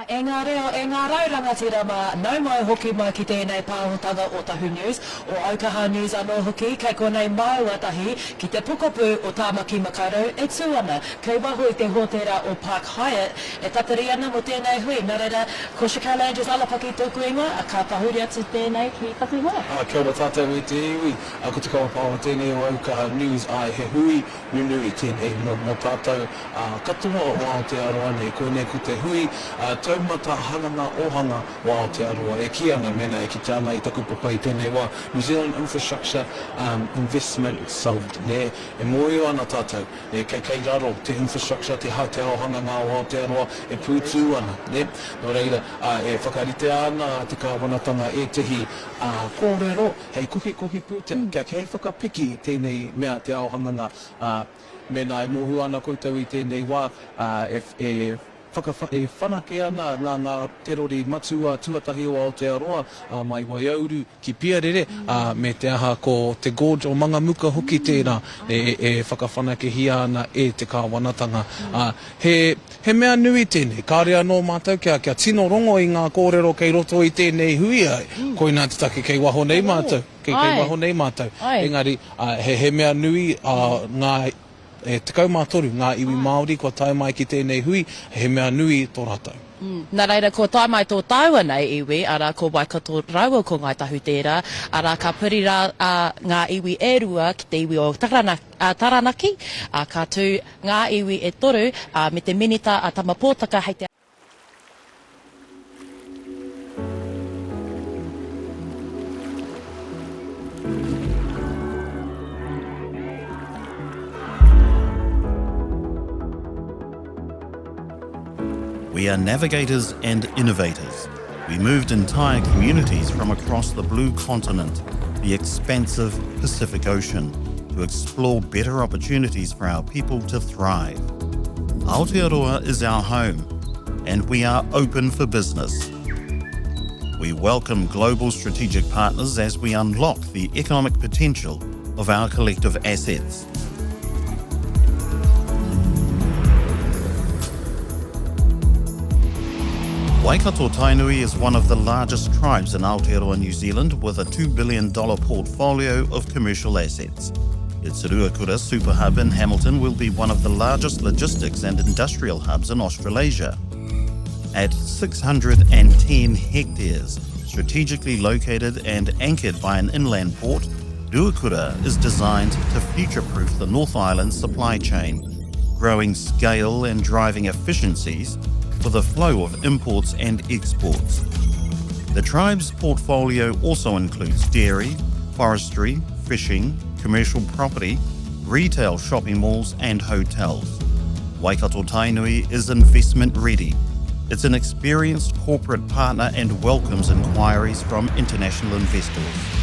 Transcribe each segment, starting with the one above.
E ngā reo, e ngā rau rangatira mā, nau mai hoki mai ki tēnei pāhotanga o Tahu News, o Aukaha News anō hoki, kei konei māua tahi ki te pokapū o Tāmaki Makaurau e tū ana, kei waho i te hōtēra o Park Hyatt, e tatari ana mō tēnei hui. Nā reira, ko Shakella Andrews Alapaki tōku ingoa, ka tahuri atu tēnei ki taku hoa. Kia ora tātou e te iwi, ko te kaupapa o tēnei o Aukaha News, āe he hui nunui tēnei mō tātou, ā, katoa o Aotearoa nei. Koinei ko te hui taumata hanganga ohanga o Aotearoa e kī ana, mēnā e kite ana i taku papa i tēnei wā, New Zealand Infrastructure Investment Summit, nē, e mōhio ana tātou, nē, kei, kei raro te infrastructure, te, te ao hanganga o Aotearoa e pūtū ana, nē. Nō reira, ā, e whakaritea ana te kāwanatanga ētehi, ā, kōrero hei kohikohi pūtea, kia, hei whakapiki i tēnei mea te ao hanganga, ā, Mēnā e mōhio ana koutou i tēnei wā, e e whanake ana ngā ngā te rori matua tuatahi o Aotearoa, ā, mai Waiauru ki Piarere, ā, me te aha ko te Gorge o Mangamuka hoki tērā e e whakawhanakehia ana e te kāwanatanga. Ā, he he mea nui tēnei, kāore anō mātou kia kia tino rongo i ngā kōrero kei roto i tēnei hui, ā, koinā te take kei waho nei mātou. Kei kei waho nei mātou. Engari, he, he mea nui ngā, e 13 ngā iwi Māori kua tae mai ki tēnei hui, he mea nui tō rātou. Nā reira, kua tae mai tō tāua nei iwi, arā, ko Waikato rāua ko Ngāi Tahu tērā, arā, ka piri rā ngā iwi e rua ki te iwi o Taranaki, ā, ka tū ngā iwi e toru, ā, me te minita a Tama Pōtaka hei te. We are navigators and innovators. We moved entire communities from across the blue continent, the expansive Pacific Ocean, to explore better opportunities for our people to thrive. Aotearoa is our home, and we are open for business. We welcome global strategic partners as we unlock the economic potential of our collective assets. Waikato Tainui is one of the largest tribes in Aotearoa New Zealand with a $2 billion portfolio of commercial assets. Its Ruakura Super Hub in Hamilton will be one of the largest logistics and industrial hubs in Australasia. At 610 hectares, strategically located and anchored by an inland port, Ruakura is designed to future-proof the North Island supply chain, growing scale and driving efficiencies for the flow of imports and exports. The tribe's portfolio also includes dairy, forestry, fishing, commercial property, retail shopping malls and hotels. Waikato Tainui is investment ready. It's an experienced corporate partner and welcomes inquiries from international investors.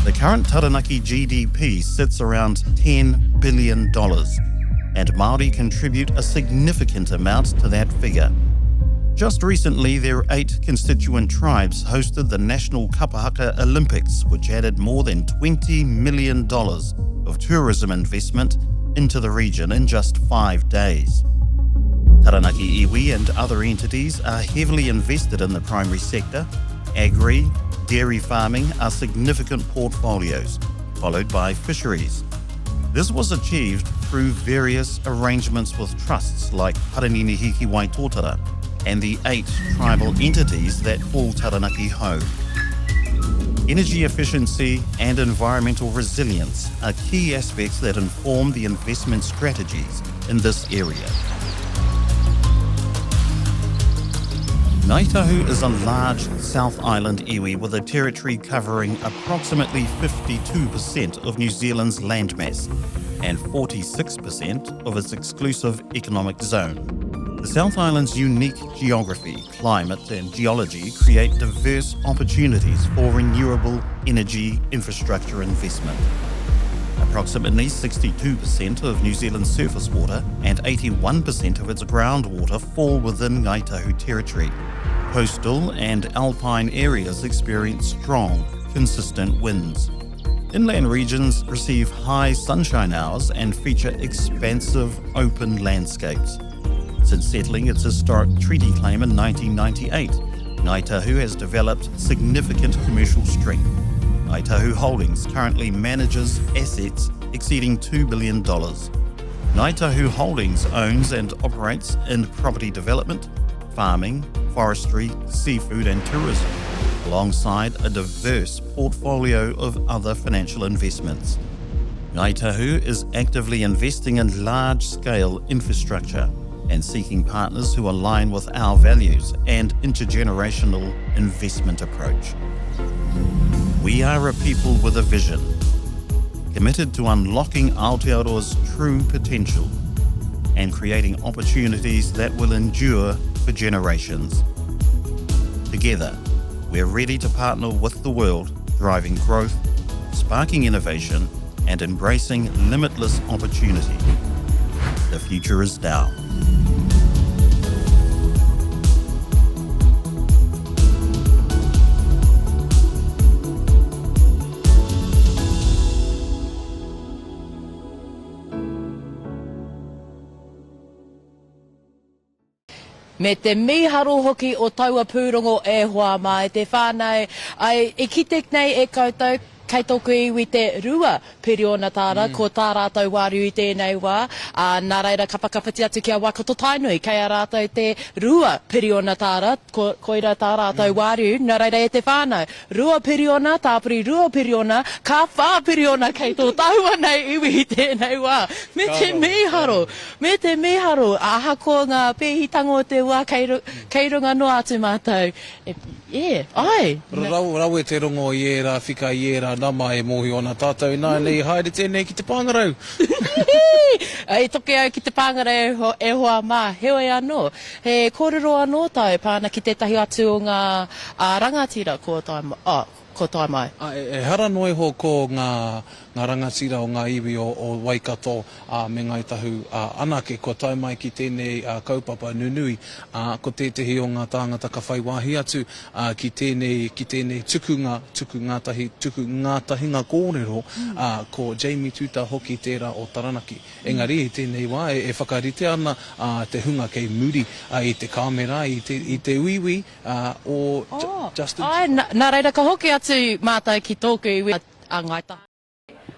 The current Taranaki GDP sits around $10 billion, and Māori contribute a significant amount to that figure. Just recently, their eight constituent tribes hosted the National Kapahaka Olympics, which added more than $20 million of tourism investment into the region in just five days. Taranaki Iwi and other entities are heavily invested in the primary sector. Agri, dairy farming are significant portfolios, followed by fisheries. This was achieved through various arrangements with trusts like Parininihi ki Waitotara and the eight tribal entities that call Taranaki home. Energy efficiency and environmental resilience are key aspects that inform the investment strategies in this area. Ngāi Tahu is a large South Island iwi with a territory covering approximately 52% of New Zealand's landmass and 46% of its exclusive economic zone. The South Island's unique geography, climate and geology create diverse opportunities for renewable energy infrastructure investment. Approximately 62% of New Zealand's surface water and 81% of its groundwater fall within Ngāi Tahu territory. Coastal and alpine areas experience strong, consistent winds. Inland regions receive high sunshine hours and feature expansive open landscapes. Since settling its historic treaty claim in 1998, Ngāi Tahu has developed significant commercial strength. Ngāi Tahu Holdings currently manages assets exceeding $2 billion. Ngāi Tahu Holdings owns and operates in property development, farming, forestry, seafood and tourism, alongside a diverse portfolio of other financial investments. Ngāi Tahu is actively investing in large-scale infrastructure and seeking partners who align with our values and intergenerational investment approach. We are a people with a vision, committed to unlocking Aotearoa's true potential and creating opportunities that will endure for generations. Together, we're ready to partner with the world, driving growth, sparking innovation, and embracing limitless opportunity. The future is now. Me te mīharo hoki o taua pūrongo e hoa mā e te whānau, ai, i kite nei e koutou, kei tōku iwi te 2 piriona tāra, ko tā rātou wāriu i tēnei wā, ā, nā reira ka whakawhiti atu ki a Waikato Tainui, kei a rātou te 2 piriona tāra, ko, koira tā rātou wāriu, nā reira e te whānau, 2 piriona, tāpiri 2 piriona, ka 4 piriona kei tō tāua nei iwi i tēnei wā. Me te mīharo! Me te mīharo, ahakoa ngā pēhitanga o te wā, kei, kei runga noa atu mātou. E, e, āe! Rawe te rongo i ērā whika, i ērā nama e mōhio ana tātou ināianei i haere tēnei ki te pāngarau. I toke au ki te pāngarau e hoa mā, heoi anō, he kōrero anō tāu e pā ana ki tētahi atu o ngā rangatira kua tae, oh, kua tae mai. Ā, ehara noa iho ko ngā, ngā rangatira o ngā iwi o, o Waikato, ā, me Ngāi Tahu, ā, anake kua tae mai ki tēnei, ā, kaupapa nunui, ā, ko tētehi o ngā tāngata ka whai wāhi atu, ā, ki tēnei, ki tēnei tukunga, tuku ngātahi, tuku ngātahinga kōrero, ā, ko Jamie Tuta hoki tērā o Taranaki. Engari, i tēnei wā, e, e whakarite ana, ā, te hunga kei muri, ā, i te kāmera, i te, i te uiui, ā, o Oh, Justin āe, Tuta. nā reira ka hoki atu mātou ki tōku iwi, a Ngāi Tahu.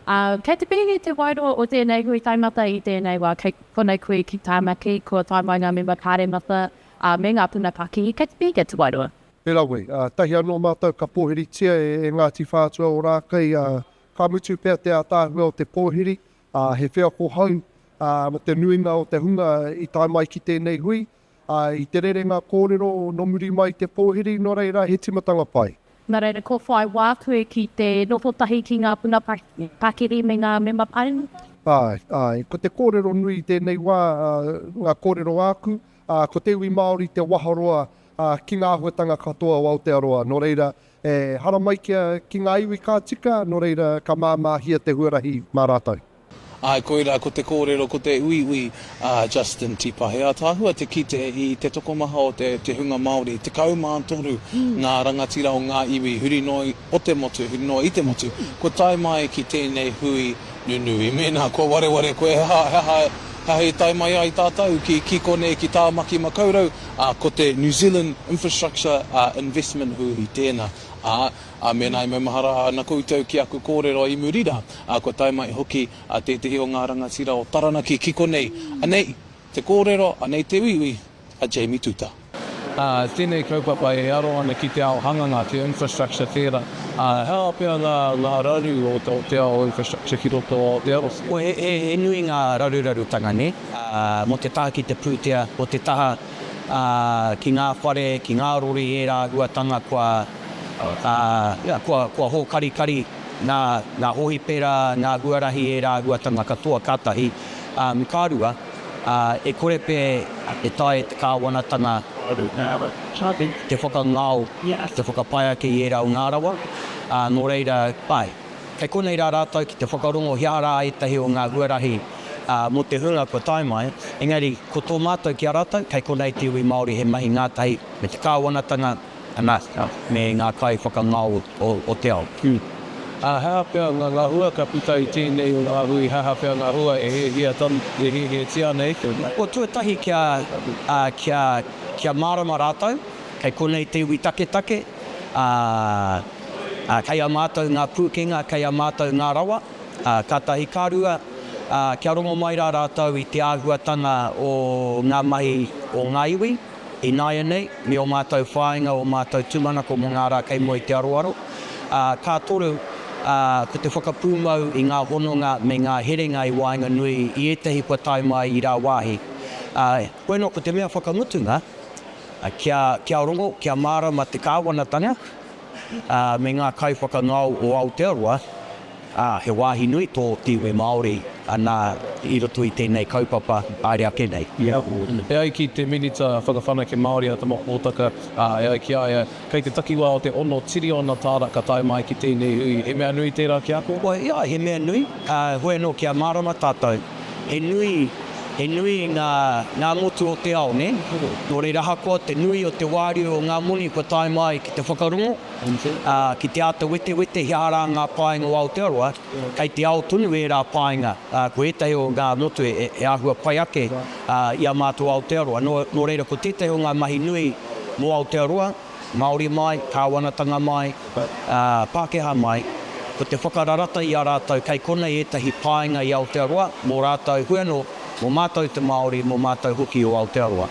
Ā, kei te pēhea te wairua o tēnei hui taumata i tēnei wā? Kei konei koe ki Tāmaki, kua tae mai ngā mema Pāremata, ā, me ngā puna pakihi, kei te pēhea te wairua? He rawe. Ā, tahi anō mātou ka pōhiritia e Ngāti Whātua Ōrākei, ā, ka mutu pea te ātaahua o te pōhiri, ā, he wheako hou, ā, mō te nuinga o te hunga i tae mai ki tēnei hui, Ā, i te rerenga kōrero nō muri mai i te pōhiri, nō reira, he tīmatanga pai. Nā reira, kua whai wā koe ki te noho tahi ki ngā puna pakihi me ngā mema Pāremata? Āe, āe. Ko te kōrero nui i tēnei wā, ngā kōrero āku, ā, ko te iwi Māori te waharoa, ā, ki ngā āhuatanga katoa o Aotearoa. Nō reira, e haramai kia, ki ngā iwi ka tika, nō reira, ka māmāhia te huarahi mā rātou. Āe, koirā ko te kōrero, ko te uiui a Justin Tipa. He ātaahua te kite i te tokomaha o te te hunga Māori, 13 ngā rangatira o ngā iwi huri noa o te motu, huri noa i te motu, kua tae mai ki tēnei hui nunui. Mēnā kua wareware koe he aha, he aha, he aha i tae mai ai tātou ki, ki konei, ki Tāmaki Makaurau, ā, ko te New Zealand Infrastructure Investment Hui tēnā, ā, Ā, mēnā e maumahara ana koutou ki aku kōrero i muri rā, ā, kua tae mai hoki a tētehi o ngā rangatira o Taranaki ki konei. Anei te kōrero, anei te uiui a Jamie Tuta. Ā, tēnei kaupapa e aro ana ki te ao hanganga, te infrastructure tērā. Ā, he aha pea ngā, ngā raru o te ao infrastructure ki roto o Aotearoa? He, he, he nui ngā rarurarutanga, nē, ā, mō te taha ki te pūtea, mō te taha, ā, ki ngā whare, ki ngā rori, ērā āhuatanga kua, Ā, kua, kua hōkarikari ngā, ngā hōhipera, ngā huarahi, ērā āhuatanga katoa ka tahi, ā, me ka rua, ā, e kore pea e taea e te kāwanatanga te whakangao, te whakapai ake i ērā o ngā rawa, ā, nō reira, āe, kei konei rā rātou ki te whakarongo he aha rā ētahi o ngā huarahi, ā, mō te hunga kua tae mai, engari, ko tō mātou ki a rātou, kei konei te iwi Māori he mahi ngātahi me te kāwanatanga, Ana, me ngā kaiwhakangao o te ao. Ā, he aha pea ngā, ngā hua ka puta i tēnei o ngā hui, he aha pea ngā hua e hiahia, e hiahiatia ana e koe? Ko tuatahi kia, ā, kia, kia mārama rātou, kei konei te iwi taketake, ā, ā, kei a mātou ngā pūkenga, kei a mātou ngā rawa, ā, kātahi ka rua, ā, kia rongo mai rā rātou i te āhuatanga o ngā mahi o ngā iwi ināianei, me ō mātou whāinga, ō mātou tūmanako mō ngā rā kei mua i te aroaro, ā, ka toru, ā, ko te whakapūmau i ngā hononga me ngā herenga i waenganui i ētahi kua tae mai i rāwāhi. Ā, koe noa ko te mea whakamutunga, kia, kia rongo, kia mārama te kāwanatanga, ā, me ngā kaiwhakangao o Aotearoa, ā, he wāhi nui tō te iwi Māori, anā, i roto i tēnei kaupapa haere ake nei. E ai ki te Minita Whakawhanake Māori a Tama Potaka, ā, e ai ki a ia, kei te takiwā o te ono tiriona tāra ka tae mai ki tēnei hui. He mea nui tērā ki a koe? Well, āe, he mea nui, ā, hoi anō kia mārama tātou, he nui, he nui ngā, ngā motu o te ao, nē? Nō reira, ahakoa te nui o te wāriu o ngā moni kua tae mai ki te whakarongo, ā, ki te āta wetewete he aha rā ngā painga o Aotearoa, kei te ao tonu ērā painga, ā, ko ētahi o ngā motu e, e āhua pai ake, ā, i a mātou Aotearoa. Nō, nō reira, ko tētahi o ngā mahi nui mō Aotearoa, Māori mai, kāwanatanga mai, ā, Pākehā mai, ko te whakararata i a rātou kei konei ētahi painga i Aotearoa mō rātou, hoi anō, mō mātou te Māori, mō mātou hoki o Aotearoa.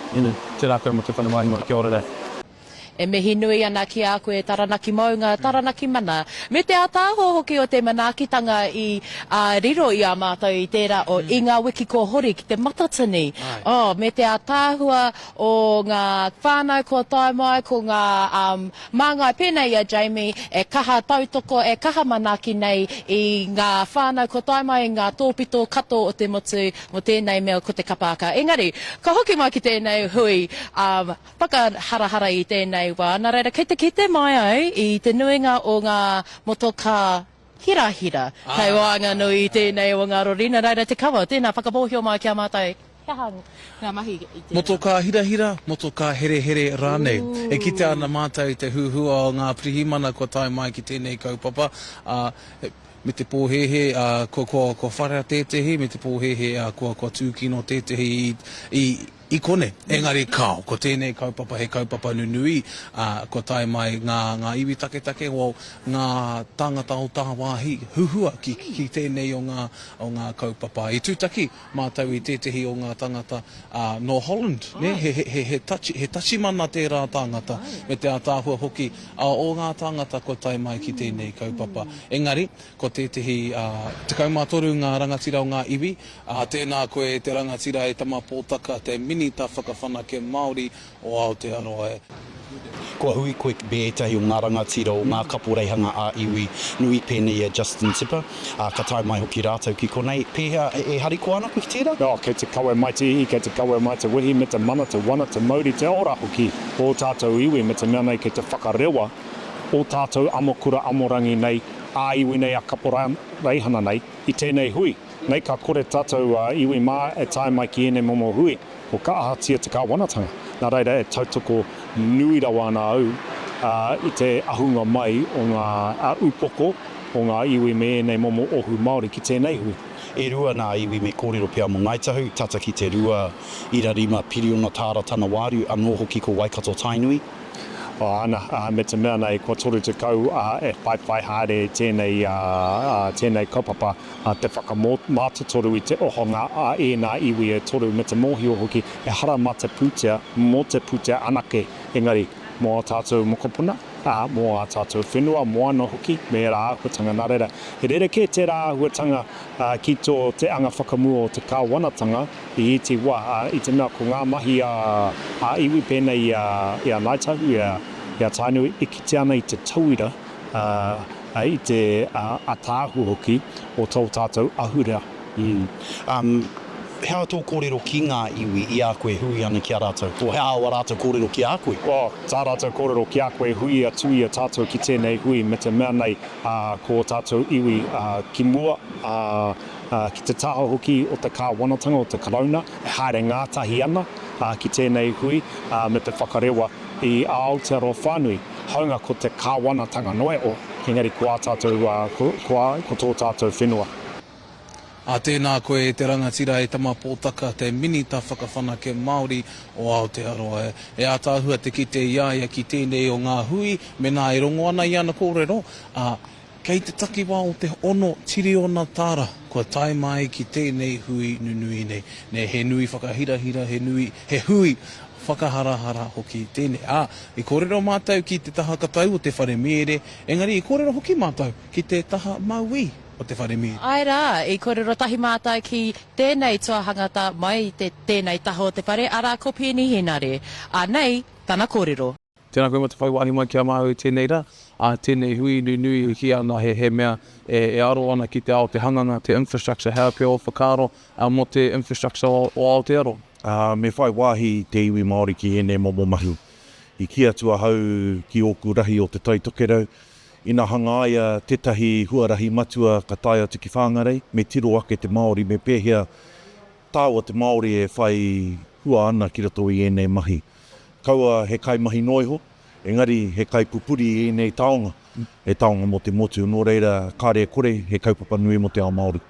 Tēnā koe mō te whai wāhi mai. Kia ora rā. E mihi nui ana ki a koe Taranaki Maunga, Taranaki Mana, me te ātaahua hoki o te manaakitanga i riro i a mātou i tērā o i ngā wiki kua hori ki te Matatini. Oh, me te ātaahua o ngā whānau kua tae mai, ko ngā māngai pēnei i a Jamie e kaha tautoko, e kaha manaaki nei i ngā whānau kua tae mai i ngā tōpito katoa o te motu mō tēnei mea ko te kapa haka. Engari, ka hoki mai ki tēnei hui whakaharahara i tēnei wā, nā reira kei te kite mai au i te nuinga o ngā motokā hirahira kei waenganui i tēnei o ngā rori, nā reira te kawa, tēnā whakamōhio mai ki a mātou he aha ngā mahi i tērā. Motokā hirahira, motokā herehere rānei. E kitea ana mātou i te huhua o ngā pirihimana kua tae mai ki tēnei kaupapa, ā, me te pōhēhē, ā, kua, kua, kua wharea tētehi, me te pōhēhē, ā, kua, kua tūkino tētehi i, i, I konei, engari kāo, ko tēnei kaupapa he kaupapa nunui, ā, kua tae mai ngā, ngā iwi taketake, well, ngā tāngata o tāwāhi huhua ki, ki tēnei o ngā, o ngā kaupapa. I tūtaki mātou i tētehi o ngā tangata, ā, nō Holland, nē, he, he, he, he Tachi, he Tachimana tērā tāngata, me te ātaahua hoki, ā, o ngā tāngata kua tae mai ki tēnei kaupapa. Engari, ko tētehi, ā, 13 ngā rangatira o ngā iwi, Ā, tēnā koe e te rangatira e Tama Pōtaka, te Minita Whakawhanake Māori o Aotearoa e. Kua hui koe me ētahi o ngā rangatira o ngā kaporeihanga ā-iwi nui pēnei i a Justin Tipa, ā, ka tae mai hoki rātou ki konei. Pēhea, e harikoa ana koe ki tērā? Oh, kei te kawe mai te ihi, kei te kawe mai te wehi me te mana, te wana, te mauri, te ora hoki o ō tātou iwi me te mea nei kei te whakarewa ō tātou amokura amorangi nei, ā-iwi nei, ā-kaporeihana nei i tēnei hui. Nei ka kore tatou a iwi mā e tae mai ki ēnei momo hui, ko ka ahatia te kāwanatanga. Nā reira e tautoko nui rawa ana au i te ahunga mai o ngā upoko o ngā iwi me ēnei momo ohu Māori ki tēnei hui. E rua nā iwi me kōrero pea mō Ngāi Tahu, tata ki te 2.5 piriona tāra tana wāriu, anō hoki ko Waikato Tainui. Ana, me te mea nei kua 30 e whaiwhai haere tēnei, tēnei kaupapa. te whakamātotoru i te ohanga a ēnā iwi e toru me te mōhio hoki ehara mā te pūtea, mō te pūtea anake, engari mō ā tātou mokopuna, ā, mō ā tātou whenua, moana hoki, me ērā āhuatanga. Nā reira, he rerekē tērā āhuatanga ki tō te anga whakamua o te kāwanatanga i iti wā, ā, i te mea ko ngā mahi a, a iwi pēnei i a, i a Ngāi Tahu, i a, i a Tainui, e kitea ana i te tauira, ā, i te ataahua hoki o tō tātou ahurea. Um, he aha tō kōrero ki ngā iwi i a koe e hui ana ki a rātou? Or he aha ā rātou kōrero ki a koe? Well, tā rātou kōrero ki a koe, hui atu i a tātou ki tēnei hui me te mea nei, ā, ko ō tātou iwi, ā, ki mua, ā, ā, ki te taha hoki o te kāwanatanga, o te Karauna, e haere ngātahi ana, ā, ki tēnei hui, ā, me te whakarewa i Aotearoa whānui. Hāunga ko te kāwanatanga noa iho. Engari ko ā tātou, ko, ko ā, ko tō tātou whenua. Ā, tēnā koe e te rangatira e Tama Pōtaka, te Minita Whakawhanake Māori o Aotearoa. E ātaahua te kite i a ia ki tēnei o ngā hui, mēnā e rongo ana i ana kōrero, ā, kei te takiwā o te ono tiriona tāra kua tae mai ki tēnei hui nunui nei. Nē, he nui whakahirahira, he nui, he hui whakaharahara hoki tēnei. Ā, i kōrero mātou ki te taha katau o te whare mēre, engari i kōrero hoki mātou ki te taha mauī. o te whare mīrī. Āe rā, i kōrero tahi mātou ki tēnei tuahangata mai i te tēnei taha o te whare, arā ko Peeni Henare. Anei tana kōrero. Tēnā koe mō te whai wāhi mai ki a māua i tēnei rā, ā, tēnei hui nunui e kīia ana he mea e aro ana ki te ao te hanganga, te infrastructure, he aha pea ō whakaaro mō te infrastructure o Aotearoa? Ā, me whai wāhi te iwi Māori ki ēnei momo mahi. I kī atu ahau ki ōku rahi o Te Tai Tokerau, Ina hangaia tētahi huarahi matua ka tae atu ki Whangarei, me tiro ake te Māori me pēhea tāua te Māori e whai hua ana ki roto i ēnei mahi. Kaua he kaimahi noa iho, engari he kaipupuri i ēnei taonga, he taonga mō te motu, nō reira kāre e kore he kaupapa nui mō te ao Māori.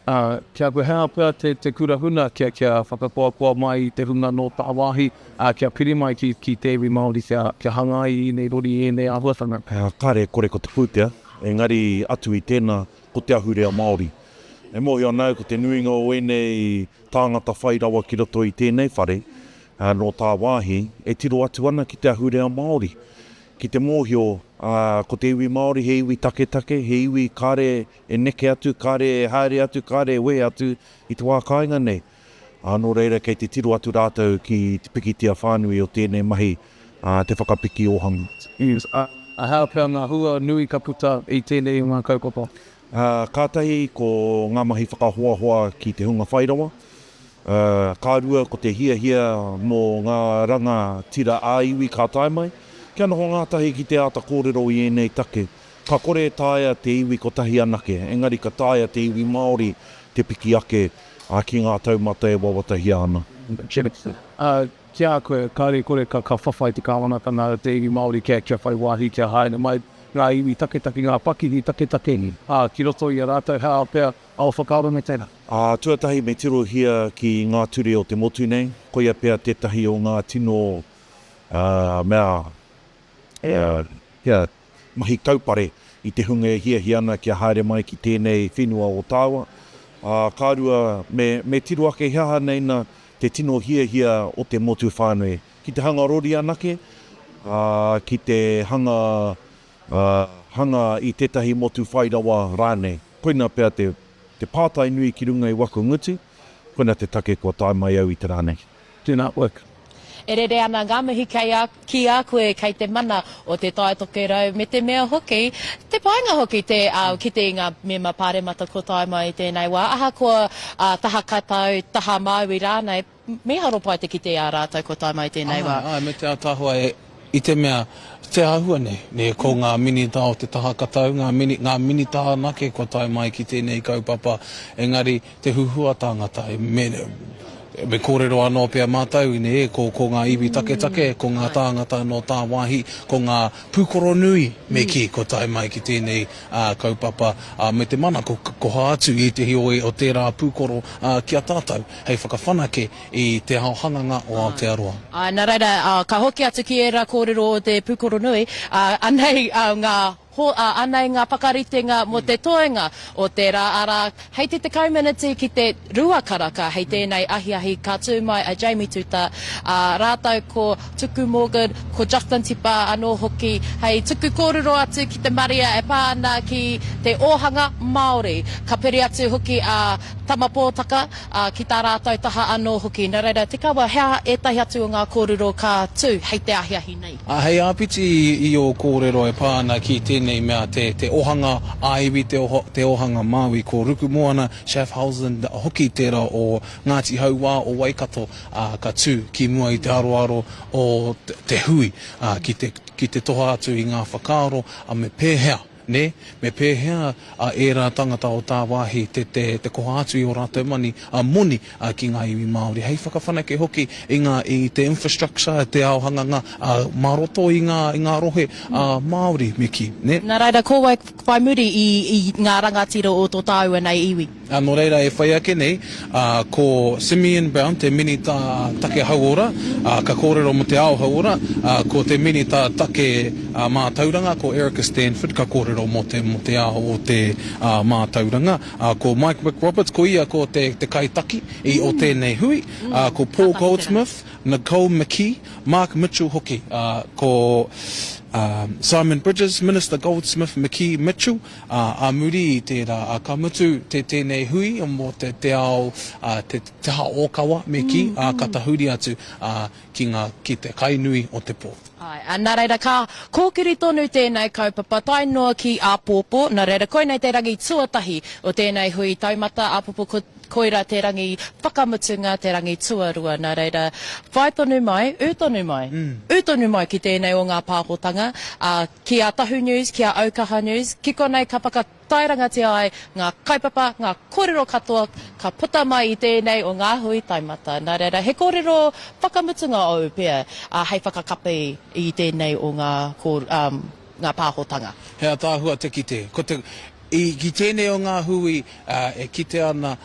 Ā, kia koe, he aha pea te, te kura huna kia, kia whakakoakoa mai i te hunga nō tāwāhi, ā, kia piri mai ki, ki te iwi Māori kia, kia hanga ai i ēnei rori, i ēnei āhuatanga? Ā, kāre e kore ko te pūtea, engari atu i tēnā, ko te ahurea Māori. E mōhio ana au ko te nuinga o ēnei tāngata whai rawa ki roto i tēnei whare, ā, nō tāwāhi, e tiro atu ana ki te ahurea Māori. Ki te mōhio, ā, ko te iwi Māori he iwi taketake, he iwi kāre e neke atu, kāre e haere atu, kāre e wehe atu i te wā kāinga nei. Ā, nō reira kei te tiro atu rātou ki te pikitia whānui o tēnei mahi, ā, te whakapiki ōhanga. Ā, he aha pea ngā hua nui ka puta i tēnei o ngā kaupapa? Ā, kātahi ko ngā mahi whakahoahoa ki te hunga whairawa. Ā, ka rua ko te hiahia mō ngā rangatira ā-iwi ka tae mai, kia noho ngātahi ki te āta kōrero i ēnei take. Ka kore e taea te iwi kotahi anake, engari ka taea te iwi Māori te piki ake ki ngā taumata e wawatahia ana. Ā, ki a koe, kāore e kore ka whawhai te kāwanatanga te iwi Māori kia whai wāhi, kia haere mai ngā iwi taketake, ngā pakihi taketake, ā, ki roto i a rātou, he aha pea ō whakaaro me tērā? Ā, tuatahi me tirohia ki ngā ture o te motu nei, koia pea tētahi o ngā tino mea kia mahi kaupare i te hunga e hiahia ana kia haere mai ki tēnei whenua o tāua. Ā, ka rua, me, me tiro ake he aha nei na te tino hiahia o te motu whānui. Ki te hanga rori anake, ā, ki te hanga, ā, hanga i tētahi motu whai rawa rānei. Koina pea te, te pātai nui ki runga i waku ngutu, koina te take kua tae mai au i te rā nei. Do not work. E rere ana ngā mihi kei a, ki a koe kei te mana o Te Tai Tokerau me te mea hoki, te painga hoki te kite i ngā mema pāremata kua tae mai i tēnei wā, ahakoa taha katau, taha Māui rānei, mīharo pai te kite i a rātou kua tae mai i tēnei wā. Āe, āe, me te ātaahua e, i te mea, te āhua nei, nē, ko ngā minita o te taha katau, ngā mini, ngā minita anake kua tae mai ki tēnei kaupapa, engari, Te huhua tāngata, me, me kōrero anō pea mātou, nē, ko, ko ngā iwi taketake, ko ngā tāngata nō tāwāhi, ko ngā pūkoro nui, me kī, kua tae mai ki tēnei kaupapa, ā, me te mana, ko koha atu ētehi o, o tērā pūkoro, ā, ki a tātou, hei whakawhanake i te ao hanganga o Aotearoa. Āe, nā reira, ā, ka hoki atu ki ērā kōrero o te pūkoro nui, ā, anei, ā, ngā Ho, ā, anei ngā whakaritenga mō te toenga o te rā, arā, hei te 10 meneti ki te rua karaka hei tēnei ahiahi ka tū mai a Jamie Tuta, ā, rātou ko Tuku Morgan, ko Justin Tipa anō hoki hei tuku kōrero atu ki te marea e pā ana ki te ōhanga Māori. Ka piri atu hoki a Tama Pōtaka, ā, ki tā rātou taha anō hoki. Nā reira, Te Kawa, he aha ētahi atu o ngā kōrero ka tū hei te ahiahi nei? Ā, hei āpiti i ō kōrero e pā ana ki tēnei mea te, te ohanga ā-iwi, te oho, te ohanga Māui, ko Rukumoana Schaffhausen hoki tērā o Ngāti Hauā o Waikato, ā, ka tū ki mua i te aroaro o te hui, ā, ki te, ki te toha atu i ngā whakaaro, ā, me pēhea. nē, me pēhea a ērā tangata o tāwāhi te, te, te koha atu i ō rātou mani, a moni a, ki ngā iwi Māori, hei whakawhanake hoki i ngā, i te infrastructure, te ao hanganga, ā, mā roto i ngā, i ngā rohe, ā, Māori, me kī, nē. Nā reira, ko wai whai muri i, i ngā rangatira o tō tāua nei iwi? Ā, nō reira e whai ake nei, ā, ko Simeon Brown te Minita Take Hauora, ā, ka kōrero mō te ao hauora, ā, ko te Minita Take Mātauranga, ko Erica Stanford ka kōrero mō te, mō te ao o te, ā, mātauranga, ā, ko Mike McRoberts, ko ia ko te, te kaitaki i o tēnei hui, ā, ko Paul Goldsmith, Nicole McKee, Mark Mitchell hoki, ā, ko, ā, Simon Bridges, Minister Goldsmith, McKee, Mitchell, Ā, ā muri i tērā, ā, ka mutu te tēnei hui mō te, te ao, ā, te taha ōkawa, me kī, ā, ka tahuri atu, ā, ki ngā, ki te kai nui o te pō. Āe, ā, nā reira, ka kōkiri tonu tēnei kaupapa tae noa ki āpōpō, nā reira, koinei te rangi tuatahi o tēnei hui taumata āpōpō, ko, koira te rangi whakamutunga, te rangi tuarua, nā reira, whai tonu mai, ū tonu mai, ū tonu mai ki tēnei o ngā pāhotanga, ā, Ki a Tahu News, ki a Aukaha News, ki konei ka whakatairangatia ai ngā kaupapa, ngā kōrero katoa ka puta mai i tēnei o ngā hui taumata. Nā reira, he kōrero whakamutunga ōu pea hei whakakapi i tēnei o ngā, ngā pāhotanga. He ataahua te kite. Ko te, i, ki tēnei o ngā hui e kite ana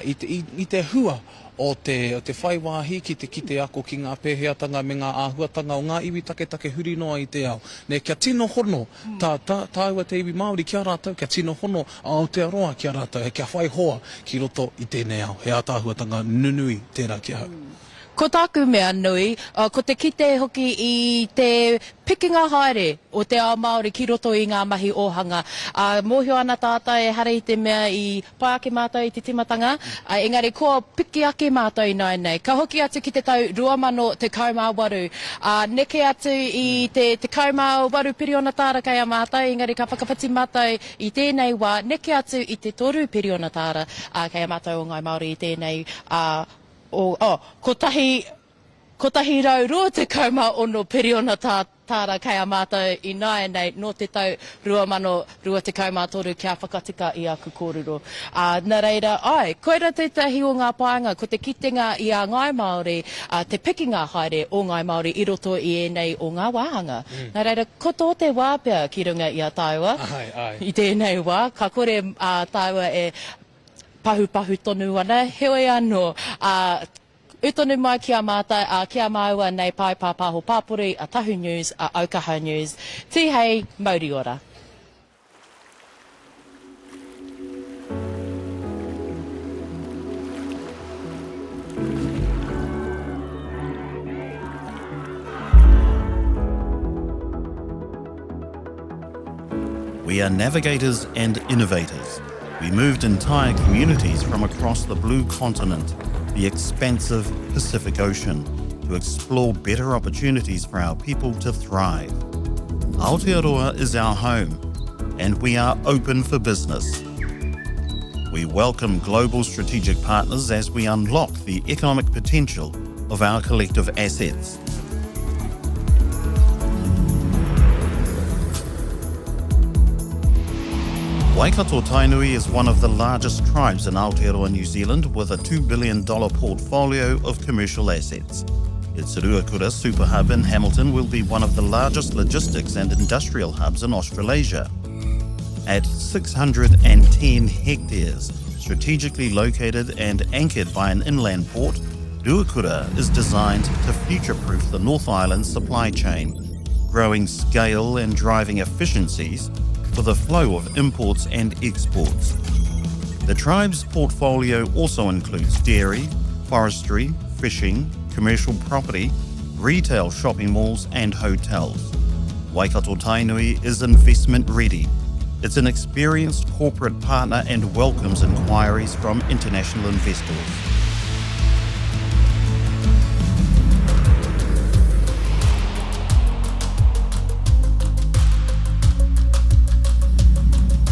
i te, i te hua o te, o te whai wāhi ki te kite ako ki ngā pēheatanga me ngā āhuatanga o ngā iwi taketake huri noa i te ao. Nē, kia tino hono tā, tā, tāua te iwi Māori ki a rātou, kia tino hono a Aotearoa ki a rātou, he kia whai hoa ki roto i tēnei ao. He ātaahuatanga nunui tērā ki ahau. Ko tāku mea nui, ko te kite hoki i te pikinga haere o te ao Māori ki roto i ngā mahi ōhanga. Ā, mōhio ana tātou ehara i te mea i pai ake mātou i te tīmatanga, ā, engari kua piki ake mātou ināianei. Ka hoki atu ki te tau 2018, ā, neke atu i te 18 piriona tāra kei a mātou, engari ka whakawhiti mātou i tēnei wā, neke atu i te toru piriona tāra, ā, kei a mātou o Ngāi Māori i tēnei, ā, o, oh, kotahi, 126 piriona tāra kei a mātou ināianei nō te tau 2023 kia whakatika i aku kōrero. Ā, nā reira, āe, koira tētahi o ngā painga, ko te kitenga i a Ngāi Māori, ā, te pikinga haere o Ngāi Māori i roto i ēnei o ngā wāhanga. Nā reira, ko tō te wā pea ki runga i a tāua i tēnei wā, ka kore ā tāua e pahupahu tonu ana, heoi anō, ā, ū tonu mai ki a mātou, ā, ki a māua nei pae pāpāho pāpori, a Tahu News, a Aukaha News. Tīhei, mauri ora. We are navigators and innovators. We moved entire communities from across the blue continent, the expansive Pacific Ocean, to explore better opportunities for our people to thrive. Aotearoa is our home, and we are open for business. We welcome global strategic partners as we unlock the economic potential of our collective assets. Waikato Tainui is one of the largest tribes in Aotearoa New Zealand with a $2 billion portfolio of commercial assets. Its Ruakura Super Hub in Hamilton will be one of the largest logistics and industrial hubs in Australasia. At 610 hectares, strategically located and anchored by an inland port, Ruakura is designed to future-proof the North Island supply chain, growing scale and driving efficiencies for the flow of imports and exports. The tribe's portfolio also includes dairy, forestry, fishing, commercial property, retail shopping malls and hotels. Waikato Tainui is investment ready. It's an experienced corporate partner and welcomes inquiries from international investors.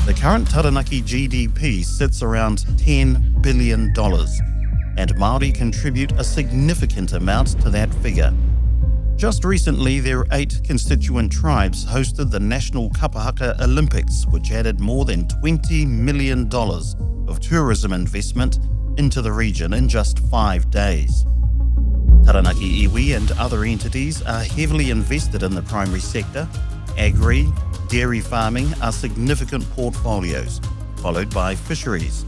The current Taranaki GDP sits around $10 billion, and Māori contribute a significant amount to that figure. Just recently, their eight constituent tribes hosted the National Kapahaka Olympics, which added more than $20 million of tourism investment into the region in just five days. Taranaki Iwi and other entities are heavily invested in the primary sector. Agri, dairy farming are significant portfolios, followed by fisheries.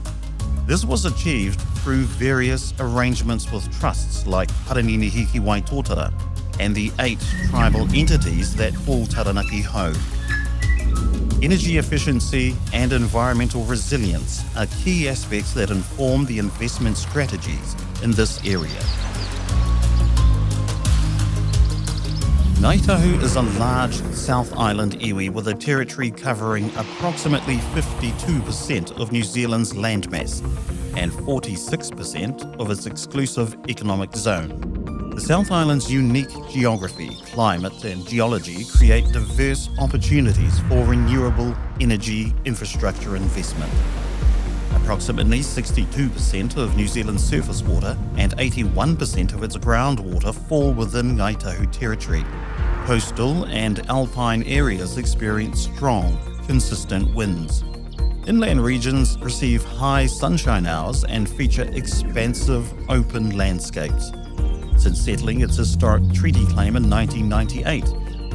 This was achieved through various arrangements with trusts like Parininihi ki Waitotara and the eight tribal entities that call Taranaki home. Energy efficiency and environmental resilience are key aspects that inform the investment strategies in this area. Ngāi Tahu is a large South Island iwi with a territory covering approximately 52% of New Zealand's landmass and 46% of its exclusive economic zone. The South Island's unique geography, climate, and geology create diverse opportunities for renewable energy infrastructure investment. Approximately 62% of New Zealand's surface water and 81% of its groundwater fall within Ngāi Tahu territory. Coastal and alpine areas experience strong, consistent winds. Inland regions receive high sunshine hours and feature expansive open landscapes. Since settling its historic treaty claim in 1998,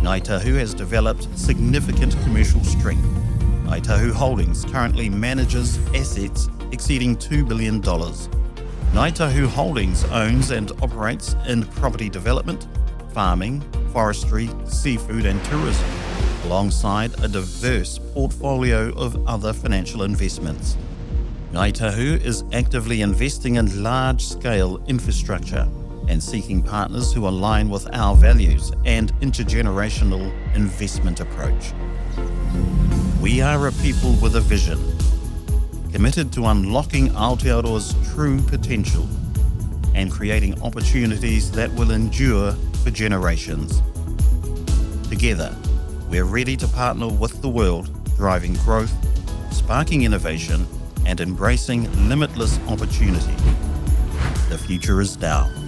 Ngāi Tahu has developed significant commercial strength. Ngāi Tahu Holdings currently manages assets exceeding $2 billion. Ngāi Tahu Holdings owns and operates in property development, farming, forestry, seafood and tourism, alongside a diverse portfolio of other financial investments. Ngāi Tahu is actively investing in large-scale infrastructure and seeking partners who align with our values and intergenerational investment approach. We are a people with a vision, committed to unlocking Aotearoa's true potential and creating opportunities that will endure for generations. Together, we're ready to partner with the world, driving growth, sparking innovation, and embracing limitless opportunity. The future is now.